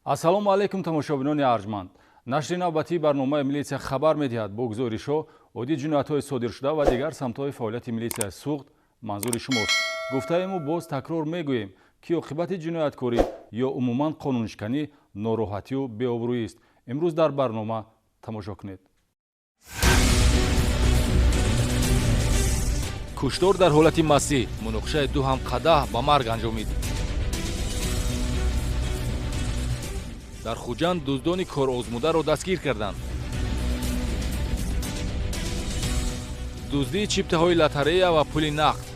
Ассалому алайкум, тамошобинони арҷманд. Нашри навбатии барномаи «Милитсия хабар медиҳад» бо гузоришҳо оиди ҷиноятҳои содиршуда ва дигар самтҳои фаъолияти милитсияи Суғд манзури шумост. Гуфтаему боз такрор мегӯем, ки оқибати ҷинояткорӣ ё умуман қонуншиканӣ нороҳатию беобрӯист. Имрӯз дар барнома тамошо кунед: Куштор дар ҳолати мастӣ, муноқишаи ду ҳамқадаҳ ба марг анҷомид. Дар Хуҷанд дуздони корозмударо дастгир карданд. Дуздии чиптаҳои лотарея ва пули нақд.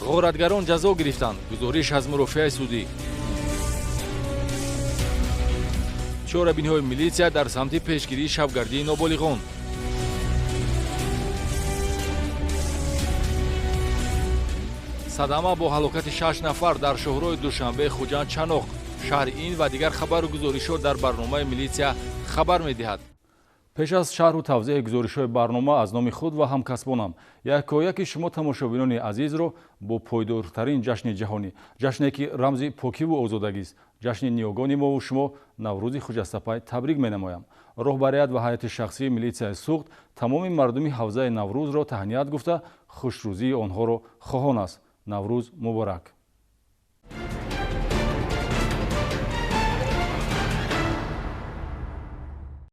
Ғоратгарон ҷазо гирифтанд. Гузориш аз мурофиаи судӣ. Чорабиниҳои милитсия дар самти пешгирии шабгардии ноболиғон. Садама бо ҳалокати шаш нафар дар шоҳроҳи Душанбе, Хуҷанд, Чаноқ. Шарҳи ин ва дигар хабару гузоришҳо дар барномаи «Милитсия хабар медиҳад». Пеш аз шарҳу тавзеҳи гузоришҳои барнома, аз номи худ ва ҳамкасбонам якояки шумо, тамошобинони азизро, бо пойдортарин ҷашни ҷаҳонӣ, ҷашне ки рамзи покиву озодагист, ҷашни ниёгони мову шумо, Наврӯзи хуҷастапай табрик менамоям. Роҳбарият ва ҳайати шахсии милитсияи Суғд тамоми мардуми ҳавзаи Наврӯзро таҳният гуфта, хушрӯзии онҳоро хоҳон аст. Наврӯз муборак!